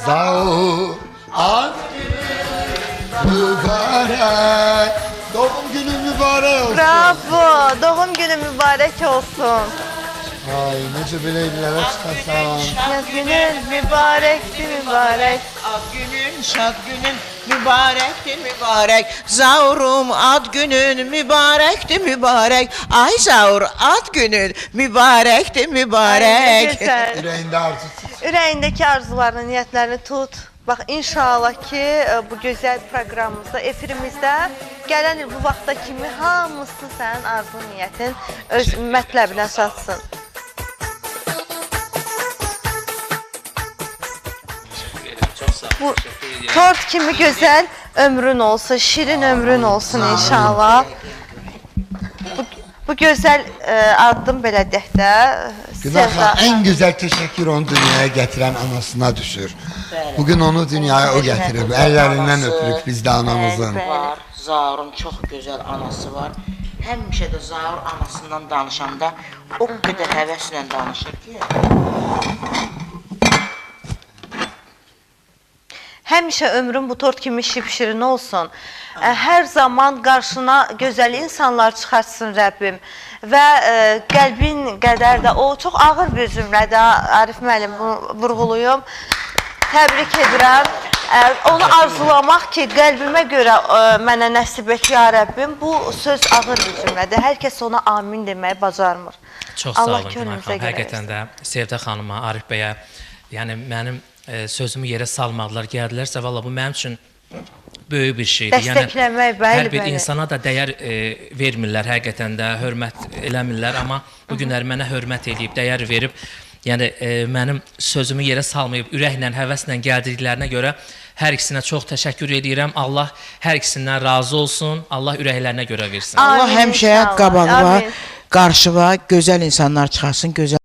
Zaur ad günün mübarek. Doğum günün mübarek olsun. Bravo! Doğum günü mübarək olsun. Ay necə belə evlərə çıxasan. Yaz günün mübarəkdir, mübarək. Ad günün, şad günün mübarəkdir, mübarək. Zaurum ad günün mübarəkdir, mübarək. Ay Zaur ad günün mübarəkdir, Ay, nə mübarək. gözəl. Ürəyində arzu tut. Ürəyindəki arzularını, niyyətlərini tut. Bax, inşallah ki, bu gözəl proqramımızda, efirimizdə gələn il bu vaxta kimi hamısı sənin arzu niyyətin öz mətləbinə çatsın. Təşəkkür edirəm. Çox sağ olun. Bu Təşəkkür edirəm. tort kimi gözəl ömrün olsun, şirin ömrün olsun inşallah. Bu gözəl addım belə deyək də. Günah Sevda. en güzel teşekkür onu dünyaya getiren anasına düşür. Bugün onu dünyaya o getirip ellerinden öpürük biz de anamızın. Bəli. Var, Zaurun çox gözəl anası var. Həmişə də Zaur anasından danışanda o qədər həvəslə danışır ki. Həmişə ömrün bu tort kimi şipşirin olsun. Hər zaman qarşına gözəl insanlar çıxartsın Rəbbim və qəlbin qədər də o çox ağır bir cümlədir. Arif müəllim bunu vurğulayım. Təbrik edirəm. Onu arzulamaq ki, qəlbimə görə mənə nəsib et ya Rəbbim. Bu söz ağır bir cümlədir. Hər kəs ona amin deməyi bacarmır. Çox sağ Allah olun Günay könlünüzə xanım. görə Həqiqətən də Sevda xanıma, Arif bəyə, yəni mənim sözümü yerə salmadılar, gəldilərsə valla bu mənim üçün böyük bir şeydir. Dəstəkləmək, bəli, hər bir bəli. insana da dəyər vermirlər həqiqətən də, hörmət eləmirlər, amma bu günlər mənə hörmət eləyib, dəyər verib, yəni mənim sözümü yerə salmayıb, ürəklə, həvəslə gəldiklərinə görə hər ikisinə çox təşəkkür edirəm. Allah hər ikisindən razı olsun. Allah ürəklərinə görə versin. Allah Amin həmişə inşallah. qabağına, Amin. qarşıva gözəl insanlar çıxarsın, gözəl